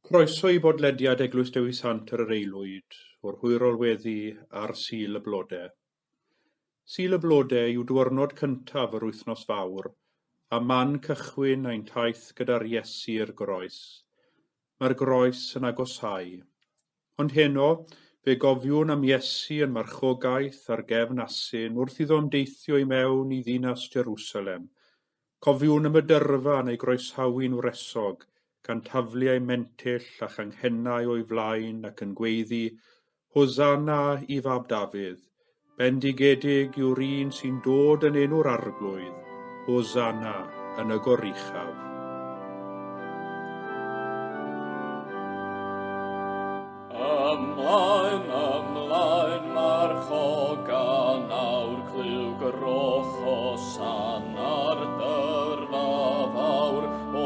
Croeso i bodlediad Eglwys Dewi Sant ar yr Aelwyd o'r hwyrol weddi ar Sul y Blode. Sul y Blode yw diwrnod cyntaf yr wythnos fawr a man cychwyn ein taith gyda'r Iesu i'r groes. Mae'r groes yn agosáu. Ond heno, fe gofiwn am Iesu yn marchogaeth ar gefn asyn wrth iddo ymdeithio i mewn i ddinas Jerusalem. Cofiwn am y dyrfa yn ei groesawu'n wresog, gan taflu ei mentyll a changhennau o'i flaen ac yn gweiddi, Hosanna i fab Dafydd, bendigedig yw'r un sy'n dod yn enw'r Arglwydd, Hosanna yn y goruchaf. Ymlaen, ymlaen, marchoga nawr, clyw groch Hosanna'r dyrfa fawr. O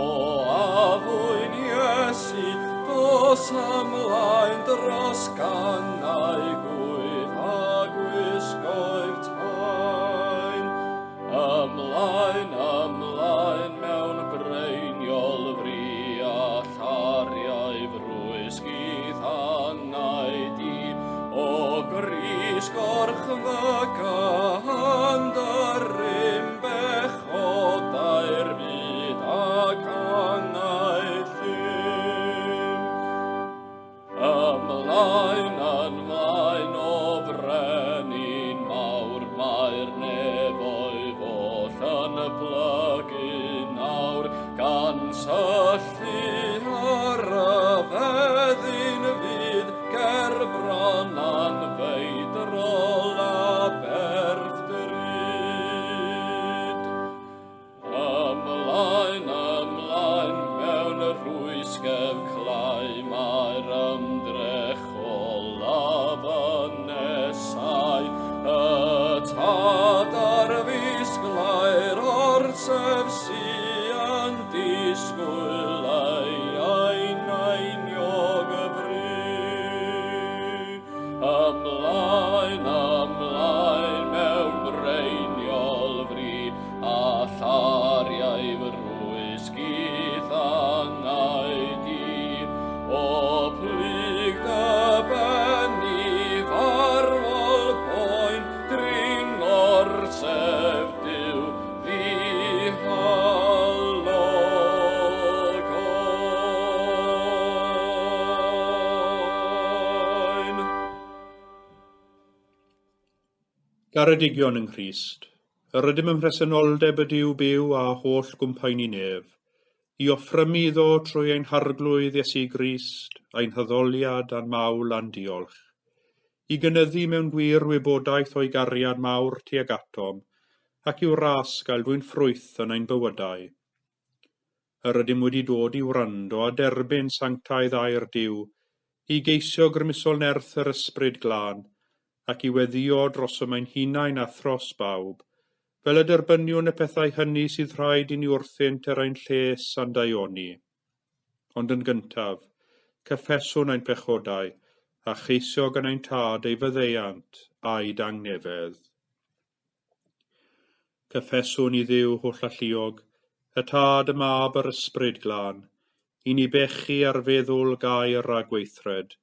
afwyn Iesu, dos ymlaen dros gannau gwydd a gwisgoedd taen. Ymlaen, ymlaen mewn breiniol fri a llariau frwysg i thangau di. O gris gorchfyga yn bechodau'r byd ac angau llym. Ymlaen, ymlaen o frenin mawr, mae'r nefoedd oll yn plygu nawr, gan syllu ar y feddyn fyd, ger bron anfeidrol aberth drud. Ymlaen, ymlaen, mewn rhwysgef clai, mae'r ymdrech olaf yn nesau. Y tad ar fusglau'r orsef sy'n disgwyl ei einainiog y fri. Ymlaen, ymlaen, mewn breiniol fri, a llariau frwysg i thangau di. O plyg dy ben i farwol boen, dring orsef Duw ddihalog oen. Garedigion yng Nghrist, yr ydym ym mhresenoldeb y Duw byw a holl gwmpaini nef, i offrymu iddo trwy ein Harglwydd Iesu Grist, ein haddoliad a'n mawl a'n diolch, i gynyddu mewn gwir wybodaeth o'i gariad mawr tuag atom, ac i'w ras gael dwyn ffrwyth yn ein bywydau. Yr ydym wedi dod i wrando a derbyn sanctaidd air Duw, i geisio grymusol nerth yr Ysbryd Glân, ac i weddïo drosom ein hunain a thros bawb, fel y derbyniwn y pethau hynny sydd rhaid i ni wrthynt er ein lles a'n daioni. Ond yn gyntaf, cyffeswn ein pechodau, a cheisio gan ein tad ei faddeuant a'i dangnefedd. Cyffeswn i Dduw hollalluog, y Tad, y Mab a'r Ysbryd Glân, i ni bechu ar feddwl, gair a gweithred.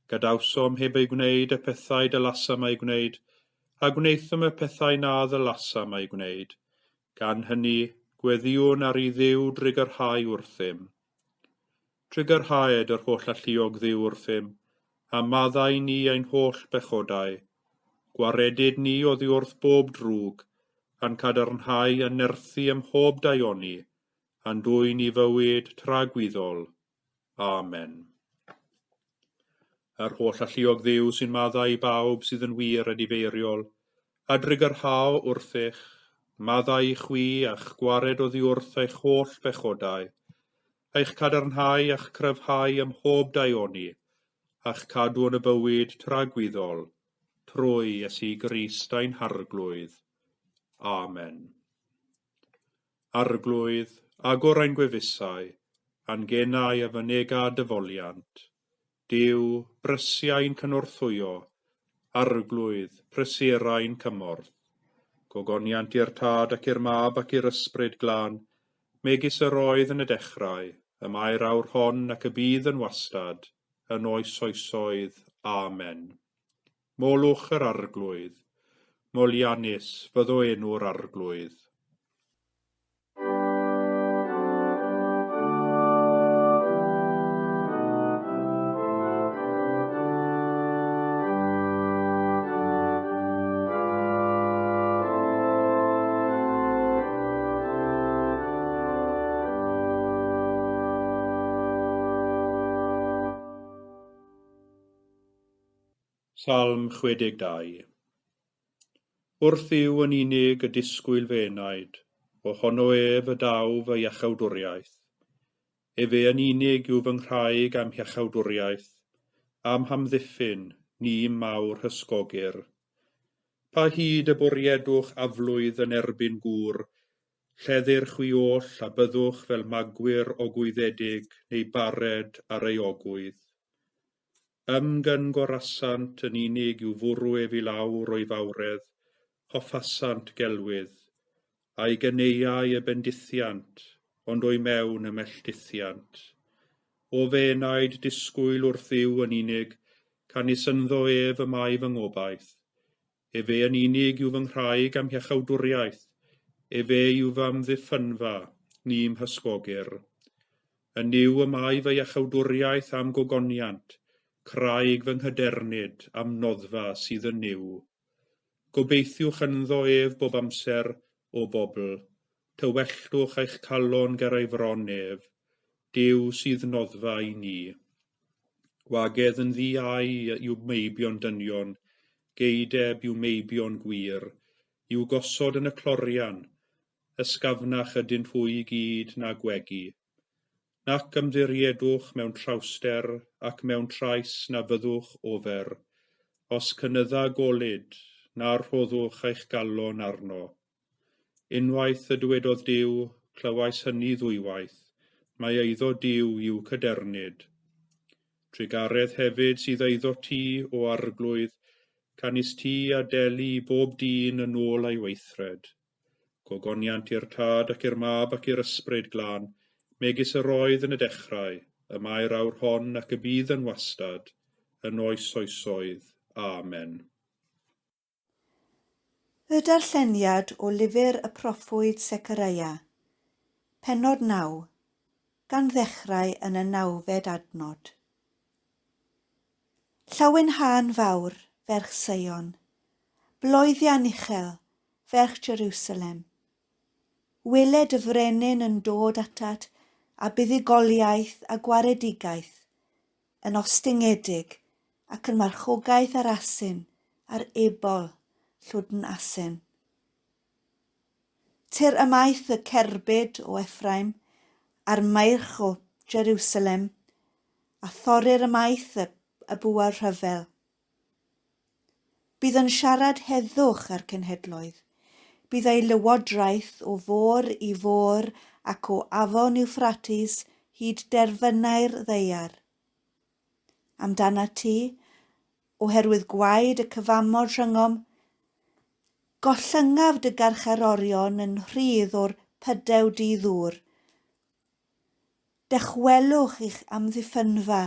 Gadawsom heb ei gwneud y pethau dylasam eu gwneud, a gwnaethom y pethau na ddylasam eu gwneud. Gan hynny, gweddïwn ar i Dduw drugarhau wrthym. Trugarhaed yr holl alluog Dduw wrthym, a maddau ni ein holl bechodau. Gwaredid ni oddi wrth bob drwg, a'n cadarnhau a nerthu ym mhob daioni, a'n dwyn i fywyd tragwyddol. Amen. Yr holl alluog Dduw sy'n maddau i bawb sydd yn wir edifeiriol, a drugarhao wrthych, maddau i chwi a'ch gwared oddi wrth eich holl bechodau, eich cadarnhau a'ch cryfhau ym mhob daioni, a'ch cadw yn y bywyd tragwyddol, trwy Iesu Grist ein Harglwydd. Amen. Arglwydd, agor ein gwefusau, a'n genau a fynega dy foliant. Duw, brysiau'n cynorthwyo, Arglwydd, prysurau'n cymorth. Gogoniant i'r Tad ac i'r Mab ac i'r Ysbryd Glân, megis yr oedd yn y dechrau, Y mae'r awr hon ac y bydd yn wastad, yn oes oesoedd. Amen. Molwch yr Arglwydd. Moliannus fyddo enw'r Arglwydd. Salm 62. Wrth Dduw yn unig y disgwyl fy enaid, ohono ef y daw fy iachawdwriaeth. Efe yn unig yw fy nghraig a'm hiachawdwriaeth, a'm hamddiffyn, ni mawr hysgogir. Pa hyd y bwriedwch aflwydd yn erbyn gŵr, lleddir chwi oll a byddwch fel magwyr ogwyddedig neu bared ar ei ogwydd. Ymgyngorasant yn unig i'w fwrw ef i lawr o'i fawredd, hoffasant gelwydd, a'i geneuau y bendithiant, ond o'i mewn y melldithiant. O fy enaid disgwyl wrth Dduw yn unig, canys ynddo ef y mae fy ngobaith. Efe yn unig yw fy nghraig a'm hiachawdwriaeth, efe yw fy amddiffynfa, ni'm hysgogir. Yn Nuw y mae fy iachawdwriaeth a'm gogoniant, craig fy nghydernid am noddfa sydd yn Nuw. Gobeithiwch ynddo ef bob amser, o bobl, tywelltwch eich calon ger ei fron ef, Duw sydd noddfa i ni. Gwagedd yn ddiau i'w meibion dynion, geideb i'w meibion gwir, i'w gosod yn y clorian, ysgafnach ydynt hwy i gyd na gwegi. Nac ymddiriedwch mewn trawster ac mewn trais na fyddwch ofer, os cynydda golud, na rhoddwch eich galon arno. Unwaith y dywedodd Duw, clywais hynny ddwywaith, mae eiddo Duw i'w cadernid. Trugaredd hefyd sydd eiddo ti, o Arglwydd, canys ti a deli bob dyn yn ôl ei weithred. Gogoniant i'r Tad ac i'r Mab ac i'r Ysbryd Glân, megis yr oedd yn y dechrau, y mae'r awr hon ac y bydd yn wastad, yn oes oesoedd. Amen. Y darlleniad o lyfr y proffwyd Sechareia, pennod 9, gan ddechrau yn y nawfed adnod. Llawenhân fawr, ferch Seion, bloeddian uchel, ferch Jerusalem. Wele dy frenin yn dod atat â buddugoliaeth a gwaredigaeth, yn ostyngedig ac yn marchogaeth ar asyn, ar ebol, llwdn asyn. Tyr ymaith y cerbyd o Ephraim, a'r meirch o Jerusalem, a thorir ymaith y, y bwa rhyfel. Bydd yn siarad heddwch â'r cenhedloedd. Bydd ei lywodraeth o fôr i fôr ac o afon Euphrates hyd derfynau'r ddaear. Amdanat ti, oherwydd gwaed y cyfamod rhyngom, gollyngaf dy garcharorion yn rhydd o'r pydew di-ddŵr. Dychwelwch i'ch amddiffynfa,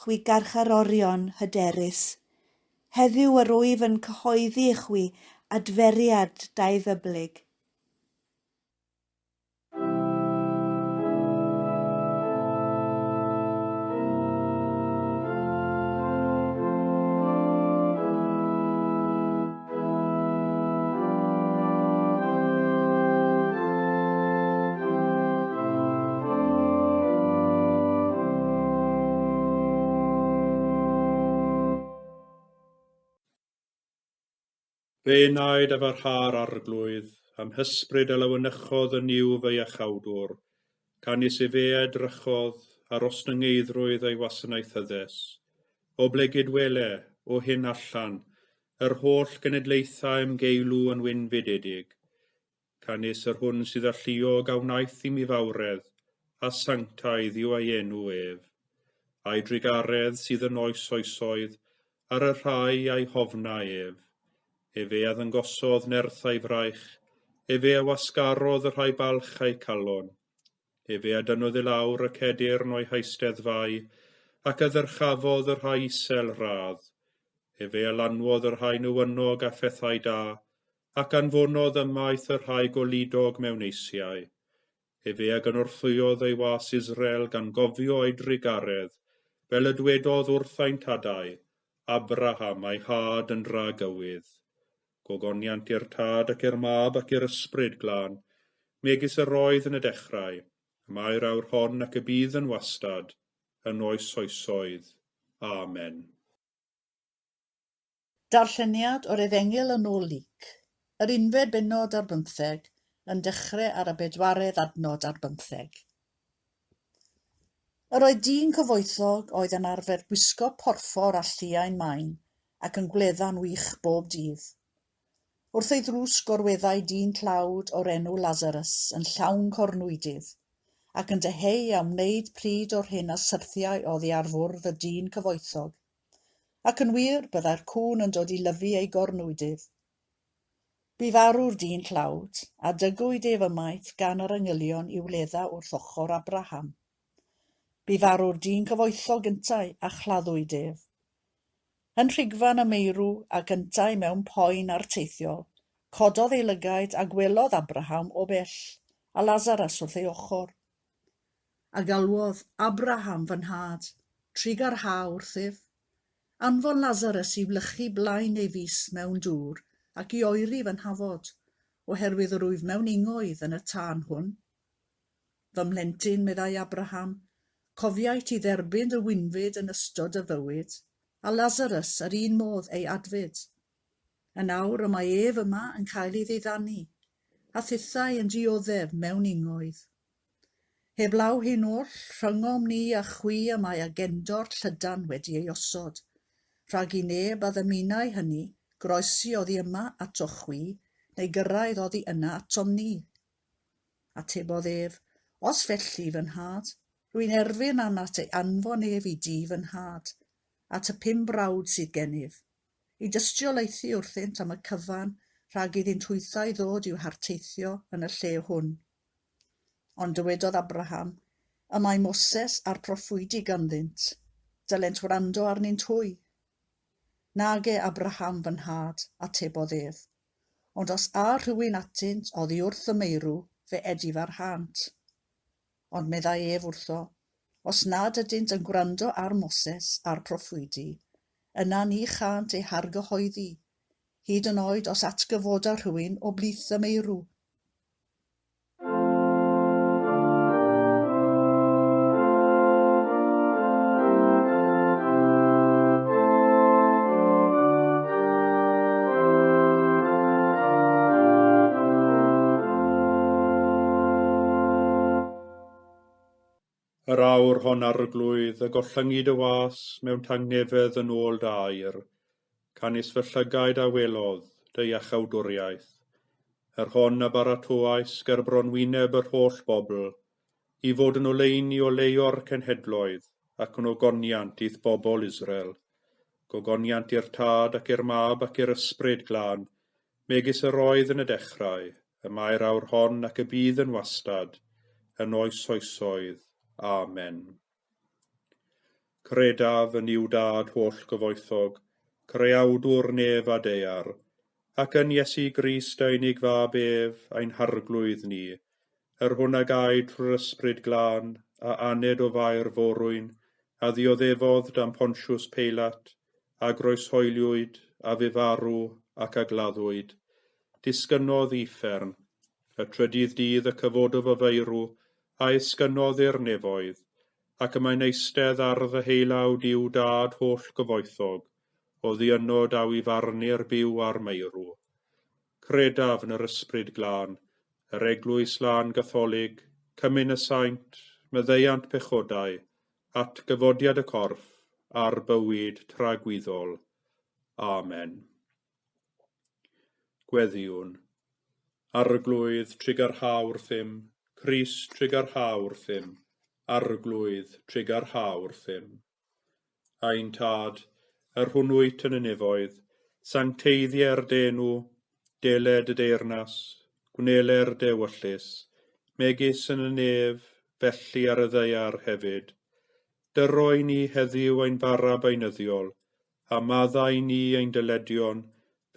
chwi garcharorion hyderus. Heddiw yr wyf yn cyhoeddi i chwi adferiad dauddyblyg. Fy enaid a farha'r Arglwydd, a'm hysbryd a lawenychodd yn Nuw fy iachawdwr, canys efe a edrychodd ar ostyngeiddrwydd ei wasanaethyddes. Oblegid wele, o hyn allan, yr holl genedlaethau a'm geilw yn wynfydedig. Canys yr hwn sydd alluog a wnaeth i mi fawredd, a sanctaidd yw ei enw ef. A'i drugaredd sydd yn oes oesoedd, ar y rhai a'i hofna ef. Efe a ddangosodd nerth a'i fraich, efe a wasgarodd y rhai balch a'u calon. Efe a dynnodd i lawr y cedyrn o'i heisteddfau, ac a ddyrchafodd y rhai isel radd. Efe a lanwodd y rhai newynog â phethau da, ac anfonodd ymaith y rhai goludog mewn eisiau. Efe a gynorthwyodd ei was Israel gan gofio ei drugaredd, fel y dwedodd wrth ein tadau, Abraham a'i had yn dragywydd. Gogoniant i'r Tad ac i'r Mab ac i'r Ysbryd Glân, megis yr oedd yn y dechrau, y mae'r awr hon ac y bydd yn wastad, yn oes oesoedd. Amen. Darlleniad o'r Efengyl yn ôl Luc, yr unfed bennod ar bymtheg, yn dechrau ar y bedwaredd adnod ar bymtheg. Yr oedd dyn cyfoethog oedd yn arfer gwisgo porffor a lliain main ac yn gwledda'n wych bob dydd. Wrth ei ddrws gorweddai dyn tlawd o'r enw Lazarus yn llawn cornwydydd, ac yn dyheu am wneud pryd o'r hyn a syrthiai oddi ar fwrdd y dyn cyfoethog. Ac yn wir, byddai'r cŵn yn dod i lyfu ei gornwydydd. Bu farw'r dyn tlawd, a dygwyd ef ymaith gan yr angylion i'w wledda wrth ochr Abraham. Bu farw'r dyn cyfoethog yntau, a chladdwyd ef. Yn rhigfan y meirw ac yntau mewn poen arteithiol, cododd ei lygaid a gwelodd Abraham o bell, a Lazarus wrth ei ochr. A galwodd, Abraham fy nhad, trugarha wrthyf. Anfon Lazarus i wlychu blaen ei fys mewn dŵr ac i oeri fy nhafod, oherwydd yr wyf mewn ingoedd yn y tân hwn. Fy mhlentyn, meddai Abraham, cofiai ti dderbyn dy wynfyd yn ystod dy fywyd, a Lazarus yr un modd ei adfyd. Yn awr y mae ef yma yn cael ei ddiddanu, a thithau yn dioddef mewn ingoedd. Heblaw hyn oll, rhyngom ni a chwi y mae agendor llydan wedi ei osod, rhag i neb a ddymunai hynny groesi oddi yma atoch chwi, neu gyrraedd oddi yna atom ni. Atebodd ef, Os felly, fy nhad, rwy'n erfyn arnat ei anfon ef i dŷ fy nhad, at y pum brawd sydd gennyf, i dystiolaethu wrthynt am y cyfan rhag iddynt hwythau ddod i'w harteithio yn y lle hwn. Ond dywedodd Abraham, Y mae Moses a'r proffwydi ganddynt, dylent wrando arnynt hwy. Nage, Abraham fy nhad, atebodd ef, ond os â rhywun atynt oddi wrth y meirw, fe edifarhânt. Ond meddai ef wrtho, Os nad ydynt yn gwrando ar Moses a'r proffwydi, yna ni chânt eu hargyhoeddi, hyd yn oed os atgyfoda rhywun o blith y meirw. Yr awr hon Arglwydd, y gollyngi dy was mewn tangnefedd yn ôl dy air, canys fy llygaid a welodd dy iachawdwriaeth, yr hon a baratoais ger bron wyneb yr holl bobl, i fod yn oleuni oleuo'r cenhedloedd ac yn ogoniant i'th bobl Israel. Gogoniant i'r Tad ac i'r Mab ac i'r Ysbryd Glân, megis yr oedd yn y dechrau, y mae'r awr hon ac y bydd yn wastad, yn oes oesoedd. Amen. Credaf yn Nuw Dad holl gyfoethog, creawdwr nef a daear, ac yn Iesu Grist ei unig fab ef, ein harglwydd ni, yr hwn a gaed trwy'r Ysbryd Glân, a aned o Fair Forwyn, a ddioddefodd dan Pontius Peilat, a groeshoeliwyd, a fu farw, ac a gladdwyd. Disgynnodd i uffern. Y trydydd dydd y cyfododd o feirw, a esgynnodd i'r nefoedd, ac y mae'n eistedd ar ddeheulaw Duw Dad holl gyfoethog, oddi yno daw i farnu'r byw a'r meirw. Credaf yn yr Ysbryd Glân, yr Eglwys Lân Gatholig, cymun y saint, maddeuant pechodau, atgyfodiad y corff, a'r bywyd tragwyddol. Amen. Gweddïwn. Arglwydd, trugarha wrthym, Crist, trugarha wrthym, Arglwydd, trugarha wrthym. Ein Tad, yr hwn wyt yn y nefoedd, sancteiddier dy enw, deled y deyrnas, gwneler dy ewyllys, megis yn y nef, felly ar y ddaear hefyd. Dyro i ni heddiw ein bara beunyddiol, a maddau ni ein dyledion,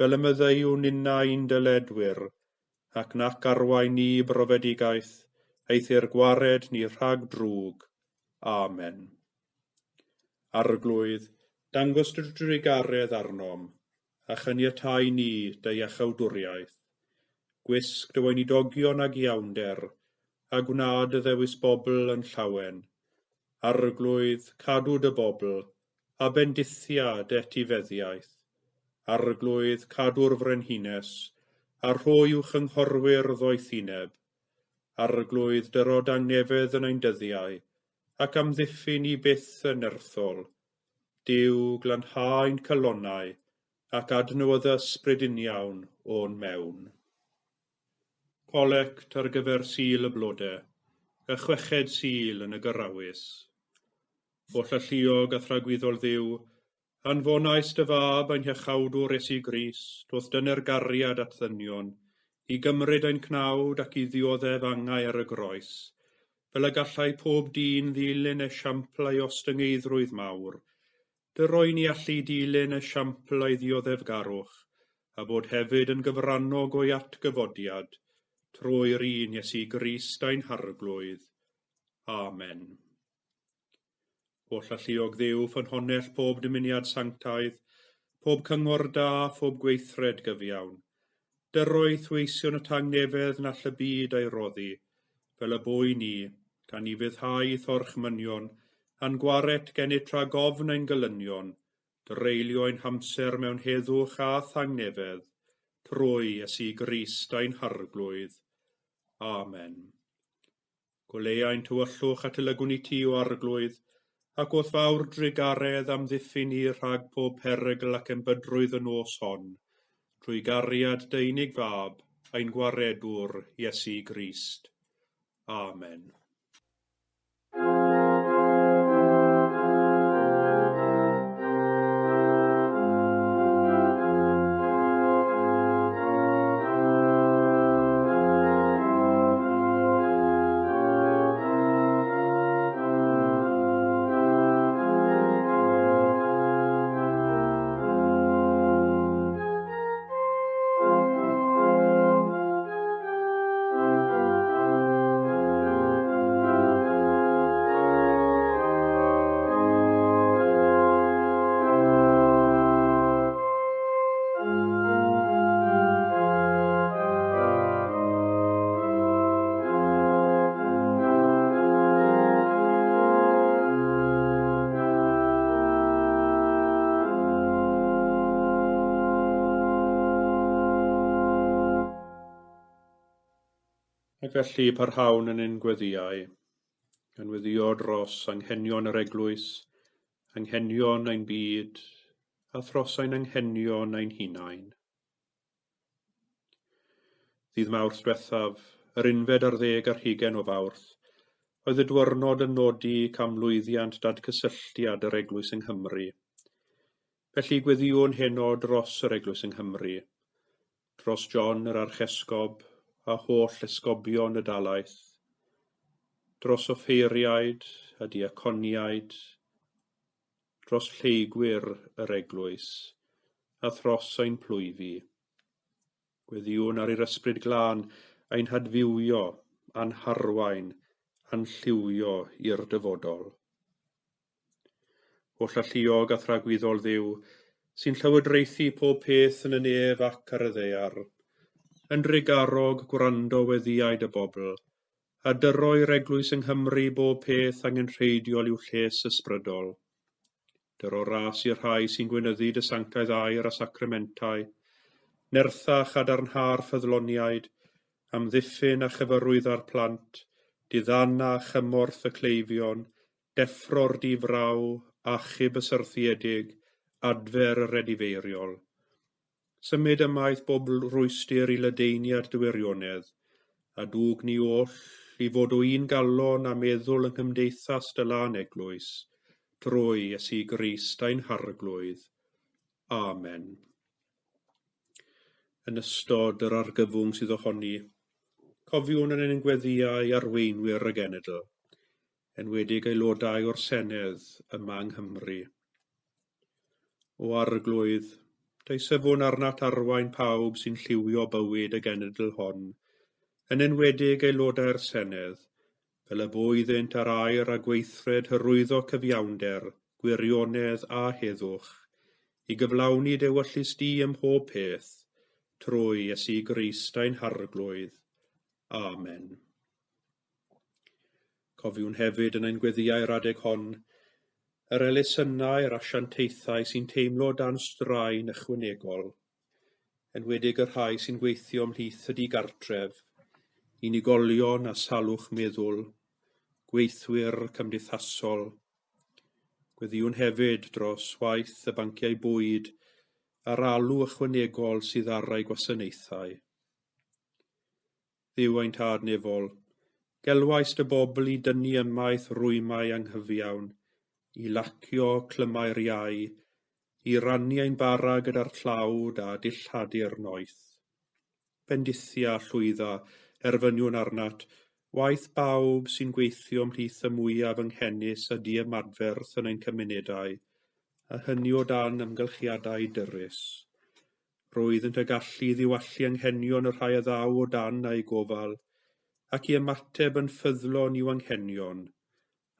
fel y maddeuwn ninnau i'n dyledwyr, ac nac arwain ni i brofedigaeth, eithr gwared ni rhag drwg. Amen. Arglwydd, dangos dy drugaredd arnom, a chaniatáu ni dy iachawdwriaeth. Gwisg dy weinidogion ag iawnder, a gwna dy ddewis bobl yn llawen. Arglwydd, cadw dy bobl, a bendithia dy etifeddiaeth. Arglwydd, cadw'r frenhines, a rho i'w chynghorwyr ddoethineb. Arglwydd, dyro dangnefedd yn ein dyddiau, ac amddiffyn ni byth yn nerthol. Duw, glanhau ein calonnau, ac adnewyddu ysbryd uniawn o'n mewn. Colect ar gyfer Sul y Blode, y chweched Sul yn y Gyrawys. Oll alluog a thragwyddol Dduw, Anfonais dy fab ein Hiachawdwr Iesu Grist wrth dyner gariad at ddynion, i gymryd ein cnawd ac i ddioddef angau ar y groes, fel y gallai pob dyn ddilyn esiampl a'i ostyngeiddrwydd mawr. Dy roi ni allu dilyn esiampl a'i ddioddefgarwch, a bod hefyd yn gyfrannog o'i atgyfodiad, trwy'r un Iesu Grist ein Harglwydd. Amen. Holl alluog Dduw, ffynhonnell pob dymuniad sanctaidd, pob cyngor da, phob gweithred gyfiawn. Dyroedd weision y tangnefedd na all y byd a'i roddi, fel y bwy ni, gan i fyddhau thorchmynion, a'n gwaret gennyt rhag ofn ein gelynion, dreulio ein hamser mewn heddwch a thangnefedd, trwy Iesu Grist ein Harglwydd. Amen. Goleuai'n tywyllwch at y lygwn i ti, o Arglwydd, ac wrth fawr drugaredd amddiffyn ni rhag pob perygl ac embydrwydd y nos hon, trwy gariad dy unig fab, ein gwaredwr, Iesu Grist. Amen. Ac felly parhawn yn ein gweddïau, gan weddïo dros anghenion yr eglwys, anghenion ein byd, a thros ein anghenion ein hunain. Ddydd Mawrth diwethaf, yr 21 o Fawrth, oedd y diwrnod yn nodi canmlwyddiant dadgysylltiad yr eglwys yng Nghymru. Felly gweddïwn heno dros yr eglwys yng Nghymru, dros John yr Archesgob a holl esgobion y dalaith, dros offeiriaid a diaconiaid, dros lleygwyr yr eglwys, a thros ein plwyfi. Gweddïwn ar i'r ysbryd glân ein hadfywio, a'n harwain, a'n lliwio i'r dyfodol. Holl alluog a thragwyddol Dduw, sy'n llywodraethu pob peth yn y nef ac ar y ddaear, yn drugarog gwrando weddïau dy bobl, a dyroi'r eglwys yng Nghymru bob peth angenrheidiol i'w lles ysbrydol. Dyro ras i'r rhai sy'n gweinyddu dy sanctaidd air a sacramentau, nertha chadarnha'r ffyddloniaid, amddiffyn a chyfarwyddo'r plant, diddana chymorth y cleifion, deffro'r difraw, achub y syrthiedig, adfer yr edifeiriol. Symud ymaith bob rwystr i ledaeniad dy wirionedd, a dwg ni oll i fod o un galon a meddwl yng nghymdeithas dy lân eglwys, trwy Iesu Grist ein Harglwydd. Amen. Yn ystod yr argyfwng sydd ohoni, cofiwn yn ein gweddïau arweinwyr y genedl. enwedig aelodau o'r Senedd yma yng Nghymru. O Arglwydd, deisyfwn arnat arwain pawb sy'n lliwio bywyd y genedl hon, yn enwedig aelodau'r Senedd, fel y bo iddynt ar air a gweithred hyrwyddo cyfiawnder, gwirionedd a heddwch, i gyflawni d'ewyllys di ym mhob peth, trwy Iesu Grist ein Harglwydd. Amen. Cofiwn hefyd yn ein gweddïau'r adeg hon, yr elusennau a'r asiantaethau sy'n teimlo dan straen ychwanegol, enwedig y rhai sy'n gweithio ymhlith y digartref, unigolion a salwch meddwl, gweithwyr cymdeithasol. Gweddïwn hefyd dros waith y banciau bwyd a'r alw ychwanegol sydd ar eu gwasanaethau. Dduw ein Tad nefol, gelwais dy bobl i dynnu ymaith rwymau anghyfiawn, i lacio clymau'r iau, i rannu ein bara gyda'r tlawd a dilladu'r noeth. Bendithia llwydda, erfyniwn arnat, waith bawb sy'n gweithio ymhlith y mwyaf anghenus a diymadferth yn ein cymunedau, a hynny o dan amgylchiadau dyrys. Roeddynt y gallu i ddiwallu anghenion y rhai a ddaw o dan a'u gofal, ac i ymateb yn ffyddlon i'w anghenion,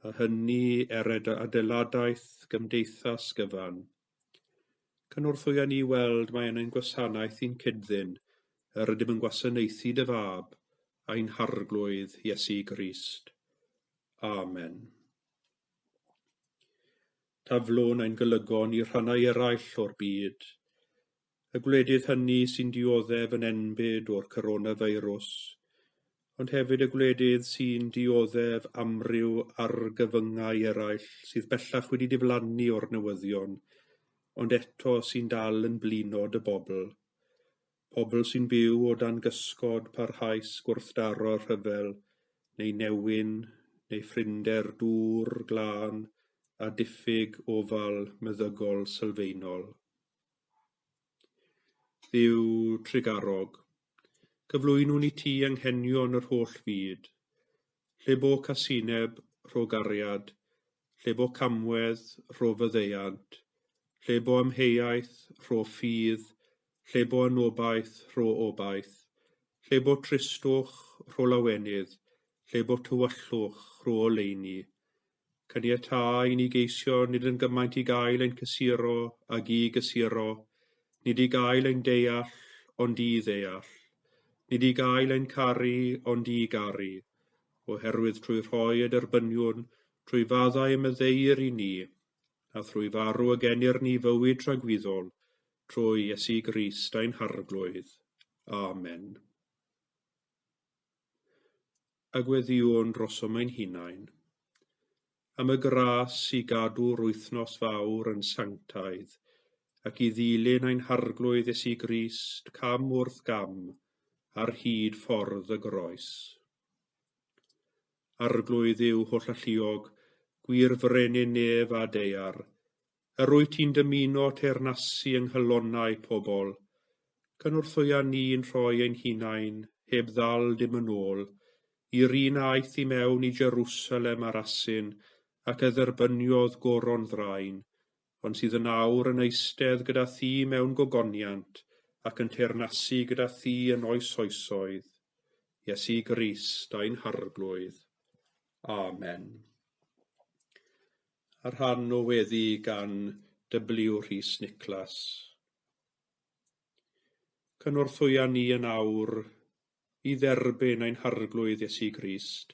a hynny er adeiladaeth gymdeithas gyfan. Cynorthwya ni weld mai yn ein gwasanaeth i'n cyd-ddyn yr ydym yn gwasanaethu dy Fab, ein Harglwydd Iesu Grist. Amen. Taflwn ein golygon i rhannau eraill o'r byd, y gwledydd hynny sy'n dioddef yn enbyd o'r coronafeirws, ond hefyd y gwledydd sy'n dioddef amryw argyfyngau eraill sydd bellach wedi diflannu o'r newyddion, ond eto sy'n dal yn blino dy bobl. Pobl sy'n byw o dan gysgod parhaus gwrthdaro rhyfel, neu newyn, neu phrinder dŵr glân a diffyg ofal meddygol sylfaenol. Dduw trugarog, cyflwynwn i ti anghenion yr holl fyd. Lle bo casineb, rho gariad, lle bo camwedd, rho faddeuant, lle bo amheuaeth, rho ffydd, lle bo anobaith, rho obaith, lle bo tristwch, rho lawenydd, lle bo tywyllwch, rho oleuni. Caniatâ i ni geisio nid yn gymaint i gael ein cysuro ag i gysuro, nid i gael ein deall, ond i ddeall, nid i gael ein caru, ond i garu, oherwydd trwy rhoi y derbyniwn, trwy faddau y maddeuir i ni, a thrwy farw y genir ni fywyd tragwyddol, trwy Iesu Grist ein Harglwydd. Amen. A gweddïwn drosom ein hunain. Am y gras i gadw'r wythnos fawr yn sanctaidd, ac i ddilyn ein Harglwydd Iesu Grist cam wrth gam ar hyd ffordd y groes. Arglwydd yw hollalluog, gwir frenin nef a daear. Yr wyt ti'n dymuno teyrnasu yng nghalonnau pobl. Cynorthwya ni'n rhoi ein hunain, heb ddal dim yn ôl, i'r un a aeth i mewn i Jerusalem ar asyn ac a dderbyniodd goron ddrain, ond sydd yn awr yn eistedd gyda thi mewn gogoniant ac yn teyrnasu gyda thi yn oes oesoedd. Iesu Grist ein Harglwydd. Amen. A rhan o weddi gan W. Rhys Niclas. Cynorthwya ni yn awr i dderbyn ein Harglwydd Iesu Grist,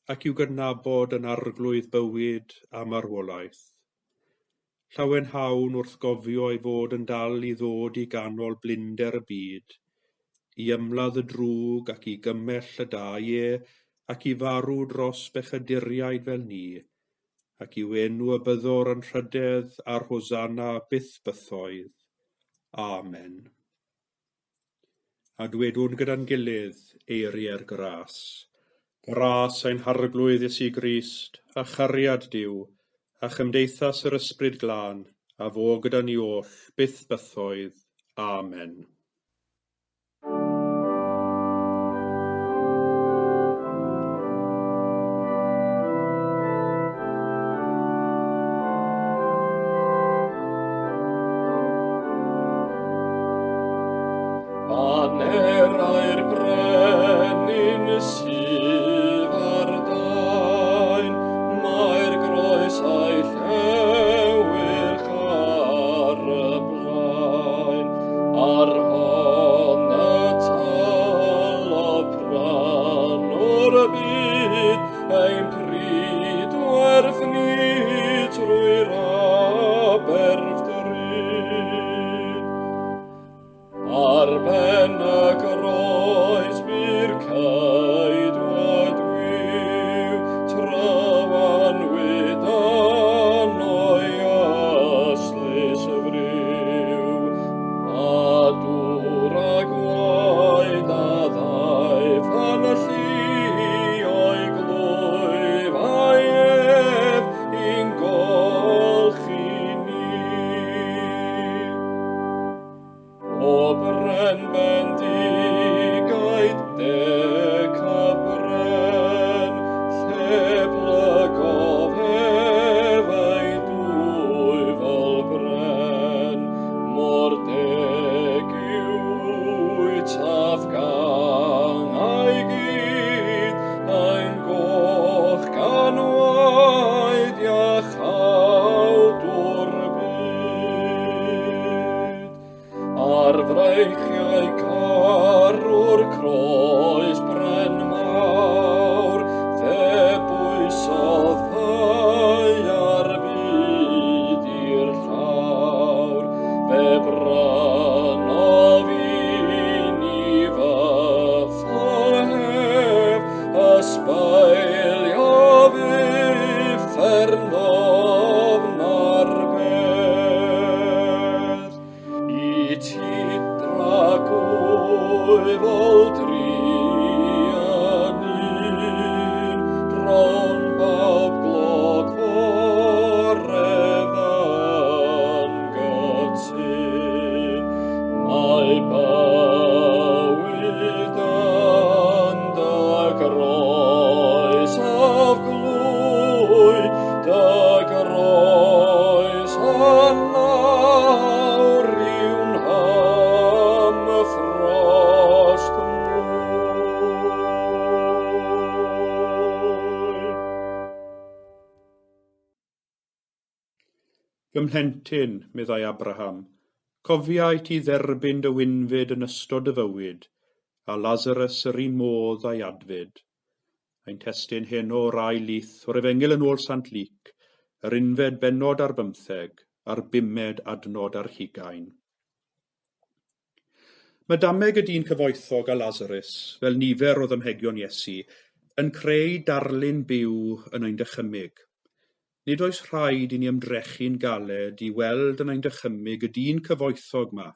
ac i'w gydnabod yn Arglwydd bywyd a marwolaeth. Llawenhawn wrth gofio ei fod yn dal i ddod i ganol blinder y byd, i ymladd y drwg ac i gymell y da, ie, ac i farw dros bechaduriaid fel ni, ac i'w enw y byddor yn rhydedd a'r hosanna byth bythoedd. Amen. A dwedwn gyda'n gilydd eiriau'r gras. Gras ein Harglwydd Iesu Grist, a chariad Duw, a chymdeithas yr Ysbryd Glân, a fo gyda ni oll, byth bythoedd. Amen. Banerau'r brenin sydd ar dain, mae'r groes a'i llewyrch ar y blaen, ar hon y talodd prynwr y byd, ein pryd werth ni trwy'r aberf drud. Ar ben y groes bu'r ceidwad wiw, trywanwyd yno'i ystlys y friw. A dŵr a gwaed a ddaeth yn y llu o'i glwyf, a'i ef i'n golchi ni. O bren bendigaid decaf bren, lle plygodd ef ei dwyfol bren, mor deg yw wyt a'th gangau gyd, ein goch gan waed iachawdwr byd. Ar freichiau carw'r croes bren mawr, fe bwysodd fai ar byd i'r llawr. Fe brynodd i ni fy ffol ysbeiliodd uffern ddofn ar bedd. I ti dragwyddol druan un, rhown bawb glod foredd yn gytûn. Mae bywyd yn dy groes a'th glwy, dy groes yn awr yw'n hymffrost mwy. Fy mhlentyn, meddai Abraham, cofiai ti dderbyn dy wynfyd yn ystod dy fywyd, a Lazarus yr un modd a'i adfyd. Ein testun heno o'r ail lith o'r Efengyl yn ôl Sant Luc, yr unfed bennod ar bymtheg, a'r bumed adnod ar hugain. Mae dameg y dyn cyfoethog a Lazarus, fel nifer o ddamhegion Iesu, yn creu darlun byw yn ein dychymyg. Nid oes rhaid i ni ymdrechu'n galed i weld yn ein dychymyg y dyn cyfoethog ma,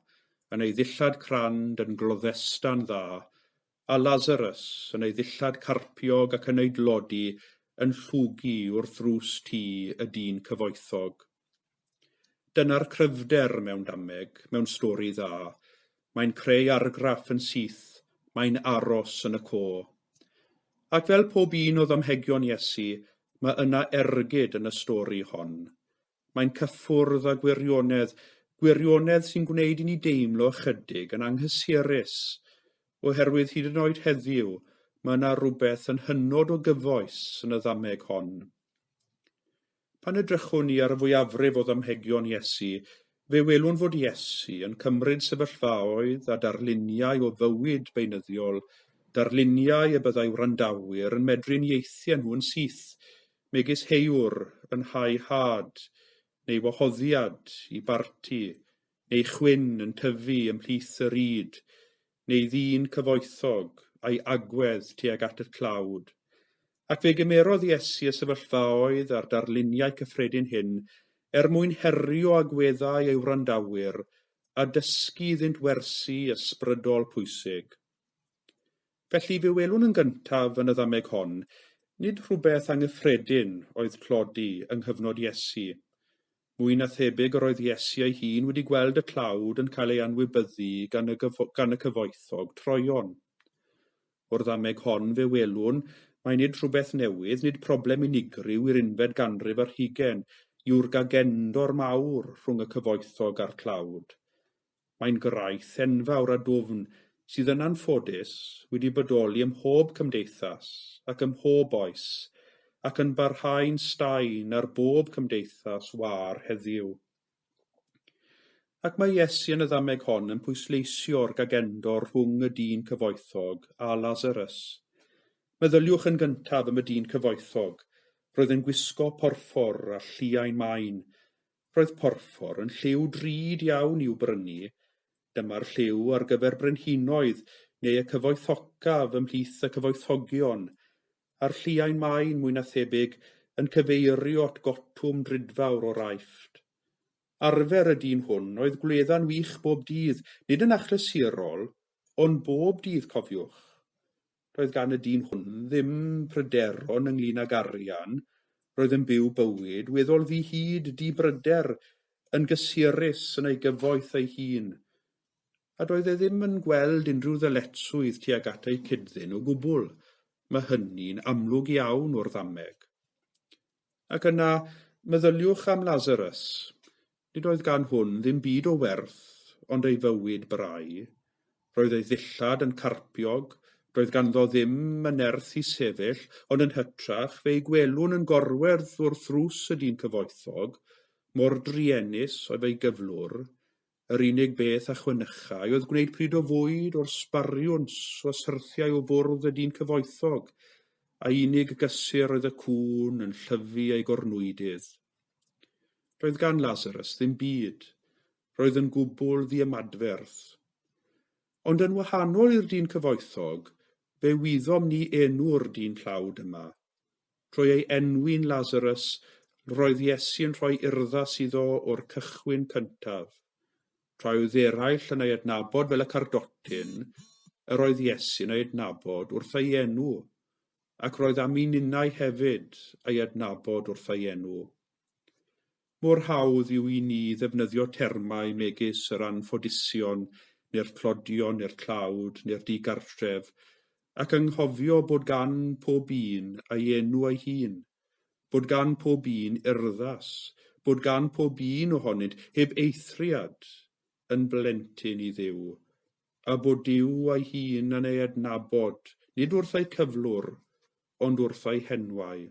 yn ei ddillad crand yn gloddesta'n dda, a Lazarus yn ei ddillad carpiog ac yn ei dlodi yn llwgu wrth ddrws tŷ y dyn cyfoethog. Dyna'r cryfder mewn dameg, mewn stori dda. Mae'n creu argraff yn syth, mae'n aros yn y co. Ac fel pob un o ddamhegion Iesu, mae yna ergyd yn y stori hon. Mae'n cyffwrdd â gwirionedd, gwirionedd sy'n gwneud i ni deimlo ychydig yn anghysurus, oherwydd hyd yn oed heddiw, mae yna rhywbeth yn hynod o gyfoes yn y ddameg hon. Pan edrychwn ni ar y fwyafrif o ddamhegion Iesu, fe welwn fod Iesu yn cymryd sefyllfaoedd a darluniau o fywyd beunyddiol, darluniau y byddai wrandawyr yn medru ieithiau nhw yn syth, megis heiwr yn hau had, neu wahoddiad i barti, neu chwyn yn tyfu ymhlith yr ŷd, neu ddyn cyfoethog a'i agwedd tuag at y tlawd. Ac fe gymerodd Iesu y sefyllfaoedd a'r darluniau cyffredin hyn er mwyn herio agweddau ei wrandawyr a dysgu iddynt wersi ysbrydol pwysig. Felly fe welwn yn gyntaf yn y ddameg hon, nid rhywbeth anghyffredin oedd tlodi yng nghyfnod Iesu. Mwy na thebyg yr oedd Iesu ei hun wedi gweld y tlawd yn cael ei anwybyddu gan y cyfoethog troeon. O'r ddameg hon fe welwn, mae nid rhywbeth newydd, nid problem unigryw i'r unfed ganrif ar hugain, yw'r gagendor mawr rhwng y cyfoethog a'r tlawd. Mae'n graith enfawr a dwfn, sydd yn anffodus wedi bodoli ym mhob cymdeithas ac ym mhob oes, ac yn barhau'n staen ar bob cymdeithas wâr heddiw. Ac mae Iesu yn y ddameg hon yn pwysleisio'r gagendor rhwng y dyn cyfoethog a Lazarus. Meddyliwch yn gyntaf am y dyn cyfoethog. Roedd yn gwisgo porffor a lliain main. Roedd porffor yn lliw drud iawn i'w brynu. Dyma'r lliw ar gyfer brenhinoedd neu y cyfoethocaf ymhlith y cyfoethogion, a'r lliain main mwy na thebyg yn cyfeirio at gotwm drudfawr o'r Aifft. Arfer y dyn hwn oedd gwledda'n wych bob dydd, nid yn achlysurol, ond bob dydd, cofiwch. Doedd gan y dyn hwn ddim pryderon ynglŷn ag arian, roedd yn byw bywyd weddol ddi-hid, di-bryder, yn gysurus yn ei gyfoeth ei hun. A doedd e ddim yn gweld unrhyw ddyletswydd tuag at ei cyd-ddyn o gwbl. Mae hynny'n amlwg iawn o'r ddameg. Ac yna, meddyliwch am Lazarus. Nid oedd gan hwn ddim byd o werth ond ei fywyd brau. Roedd ei ddillad yn carpiog, doedd ganddo ddim y nerth i sefyll, ond yn hytrach fe'i gwelwn yn gorwedd wrth ddrws y dyn cyfoethog, mor druenus oedd ei gyflwr. Yr unig beth a chwenychai oedd gwneud pryd o fwyd o'r sbariwns o syrthiau o fwrdd y dyn cyfoethog, a'i unig gysur oedd y cŵn yn llyfu ei gornwydydd. Doedd gan Lazarus ddim byd. Roedd yn gwbl ddiymadferth. Ond yn wahanol i'r dyn cyfoethog, fe wyddom ni enw'r dyn tlawd yma. Trwy ei enwi'n Lazarus, roedd Iesu yn rhoi urddas iddo o'r cychwyn cyntaf. Tra oedd eraill yn ei adnabod fel y cardotyn, yr oedd Iesu'n ei adnabod wrth ei enw, ac roedd am i ninnau hefyd ei adnabod wrth ei enw. Mor hawdd yw i ni ddefnyddio termau megis yr anffodusion, neu'r tlodion, neu'r tlawd, neu'r digartref, ac anghofio bod gan pob un ei enw ei hun, bod gan pob un urddas, bod gan pob un ohonynt, heb eithriad, yn blentyn i Dduw, a bod Duw ei hun yn ei adnabod, nid wrth eu cyflwr, ond wrth eu henwau.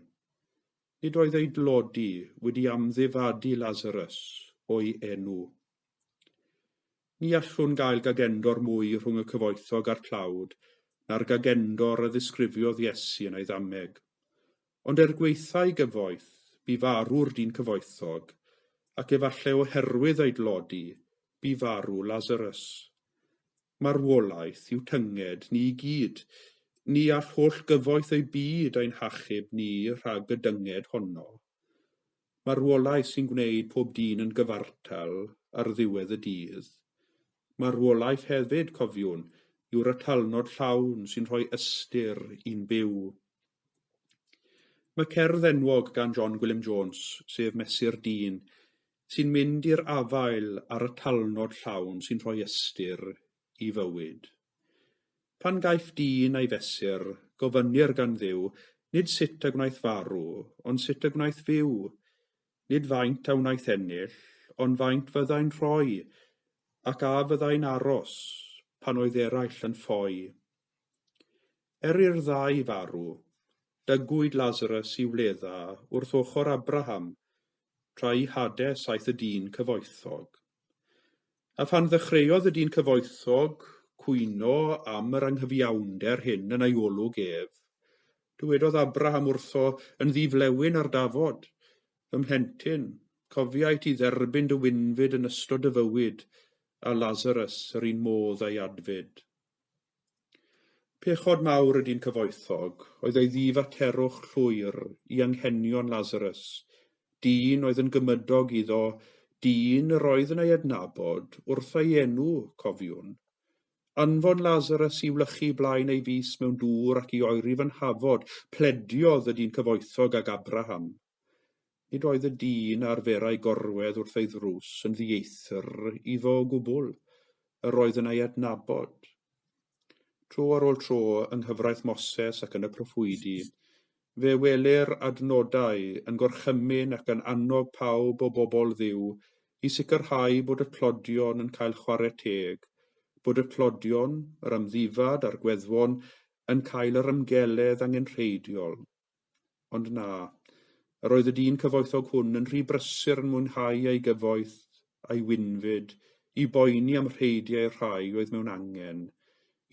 Nid oedd ei dlodi wedi amddifadu Lazarus o'i enw. Ni allwn gael gagendor mwy rhwng y cyfoethog a'r tlawd na'r gagendor a ddisgrifiodd Iesu yn ei ddameg. Ond er gwaetha'i gyfoeth, bu farw'r dyn cyfoethog, ac efallai oherwydd ei dlodi, bu farw Lazarus. Marwolaeth yw tynged ni i gyd. Ni all holl gyfoeth ei byd ein hachub ni rhag y dynged honno. Marwolaeth sy'n gwneud pob dyn yn gyfartal ar ddiwedd y dydd. Marwolaeth hefyd, cofiwn, yw'r atalnod llawn sy'n rhoi ystyr i'n byw. Mae cerdd enwog gan John Gwilym Jones, sef Mesur Dyn, sy'n mynd i'r afael â'r atalnod llawn sy'n rhoi ystyr i fywyd. Pan gaiff dyn ei fesur, gofynnir gan Dduw, nid sut y gwnaeth farw, ond sut y gwnaeth fyw. Nid faint a wnaeth ennill, ond faint fyddai'n rhoi, ac a fyddai'n aros, pan oedd eraill yn ffoi. Er i'r ddau farw, dygwyd Lazarus i wledda wrth ochr Abraham, tra i Hades aeth y dyn cyfoethog. A phan ddechreuodd y dyn cyfoethog cwyno am yr anghyfiawnder hyn yn ei olwg ef, dywedodd Abraham wrtho yn ddi-flewyn ar dafod, Fy mhlentyn, cofiai ti dderbyn dy wynfyd yn ystod dy fywyd, a Lazarus yr un modd a'i adfyd. Pechod mawr y dyn cyfoethog oedd ei ddifaterwch llwyr i anghenion Lazarus, dyn oedd yn gymydog iddo, dyn yr oedd yn ei adnabod wrth ei enw, cofiwn. Anfon Lazarus i wlychu blaen ei fys mewn dŵr ac i oeri fy nhafod, plediodd y dyn cyfoethog ag Abraham. Nid oedd y dyn a arferai gorwedd wrth ei ddrws yn ddieithr iddo o gwbl, yr oedd yn ei adnabod. Tro ar ôl tro yng nghyfraith Moses ac yn y proffwydi, fe welir adnodau yn gorchymyn ac yn annog pawb o bobl Dduw i sicrhau bod y tlodion yn cael chwarae teg, bod y tlodion, yr amddifad a'r gweddwon yn cael yr ymgeledd angenrheidiol. Ond na, yr oedd y dyn cyfoethog hwn yn rhy brysur yn mwynhau ei gyfoeth a'i wynfyd i boeni am rheidiau'r rhai oedd mewn angen,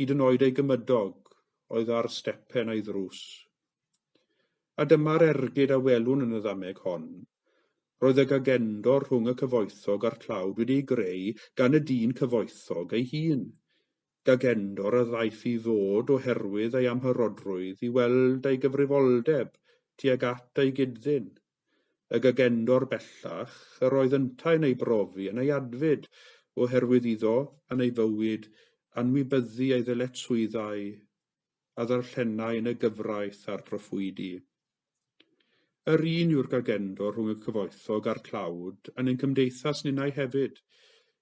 hyd yn oed ei gymydog oedd ar stepen ei ddrws. A dyma'r ergyd a welwn yn y ddameg hon. Roedd y gagendor rhwng y cyfoethog a'r tlawd wedi'i greu gan y dyn cyfoethog ei hun. Gagendor a ddaeth i fod oherwydd ei amharodrwydd i weld ei gyfrifoldeb tuag at ei gyd-ddyn. Y gagendor bellach, yr oedd yntau'n ei brofi yn ei adfyd, oherwydd iddo, yn ei fywyd, anwybyddu ei ddyletswyddau a ddarllenai yn y gyfraith a'r proffwydi. Yr un yw'r gagendor rhwng y cyfoethog a'r tlawd yn ein cymdeithas ninnau hefyd,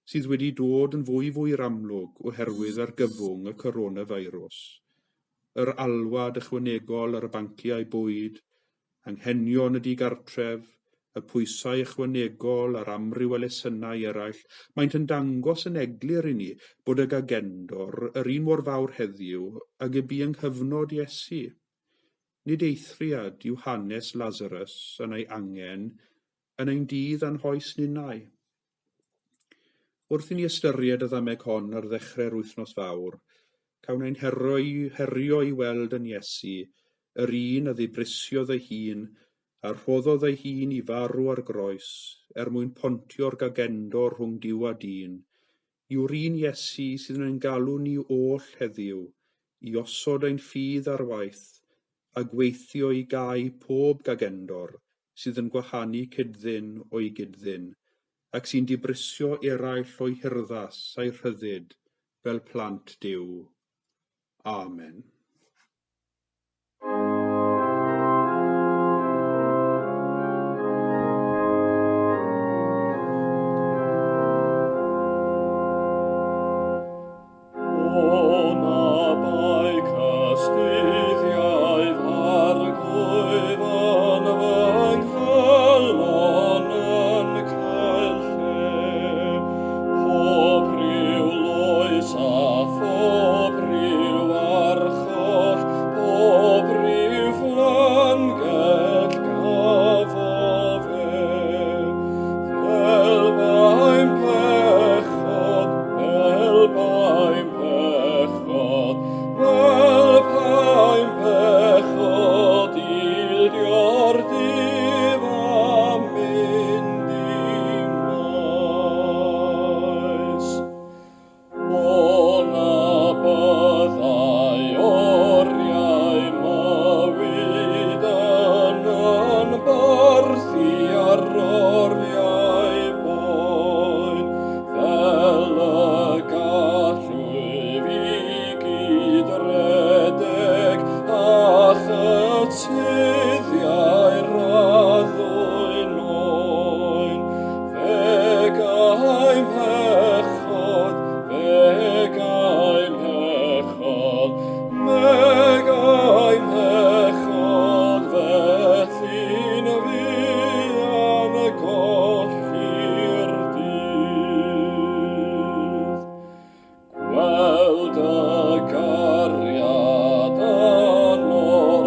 sydd wedi dod yn fwy fwy'r amlwg oherwydd argyfwng y coronavirus. Yr alwad ychwanegol ar y banciau bwyd, anghenion y digartref, y pwysau ychwanegol ar amryw elusennau eraill, maent yn dangos yn eglur i ni bod y gagendor yr un mor fawr heddiw ag y bu yng nghyfnod Iesu. Nid eithriad yw hanes Lazarus yn ei angen yn ein dydd a'n hoes ninnau. Wrth i ni ystyried y ddameg hon ar ddechrau'r wythnos fawr, cawn ein herio i weld yn Iesu, yr un a ddibrisiodd ei hun a rhoddodd ei hun i farw ar groes er mwyn pontio'r gagendor rhwng Duw a dyn, yw'r un Iesu sydd yn ein galw ni oll heddiw i osod ein ffydd ar waith a gweithio i gau pob gagendor sydd yn gwahanu cyd-ddyn o'i gyd-ddyn, ac sy'n dibrisio eraill o'i hurddas a'i rhyddid fel plant Duw. Amen. O na bai cystuddiau f'arglwydd yn fy nghalon yn cael lle. Pob rhyw loes a phob rhyw archoll, pob rhyw fflangell gafo fe. Fel baem pechod, fel baem pechod, fel baem pechod, ildio'r dydd a mynd i maes. O na byddai oriau mywyd yn yn barthu ar oriau boen, fel y gallwyf i gyd-redeg a chytuddiau'r addwyn oen. Fe gaem pechod, fe gaem pechod, me gaem pechod, felly'n fuan golli'r dydd. Gweld y cariad anorchfygol,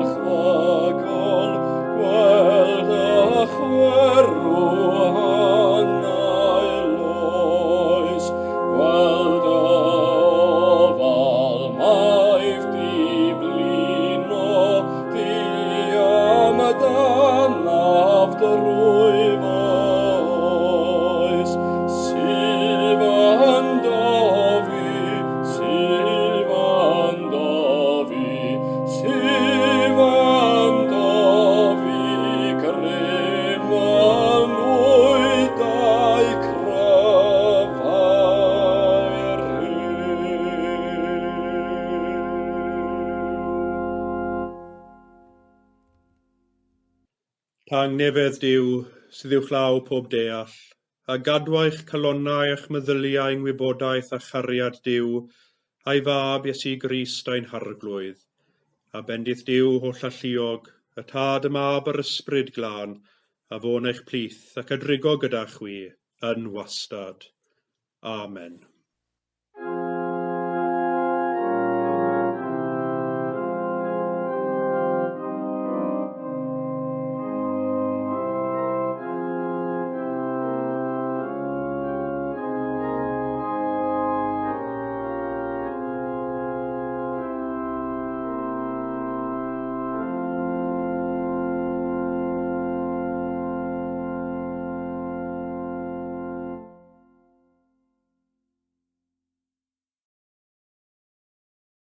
gweld y chwerw angau loes, gweld y ofal maith diflino, di amdanaf drwy fy oes. Sydd yn dofi, sydd yn dofi, sydd yn dofi, grym yn nwydau cryfau'r rhyw. Tangnefedd Duw, sydd uwchlaw pob deall, a gadw eich calonnau a'ch meddyliau yng ngwybodaeth a chariad Duw, a'i fab Iesu Grist ein harglwydd. A bendith Duw holl alluog, y Tad, y Mab a'r Ysbryd Glân, a fo'n eich plith ac a drigo gyda chwi yn wastad. Amen.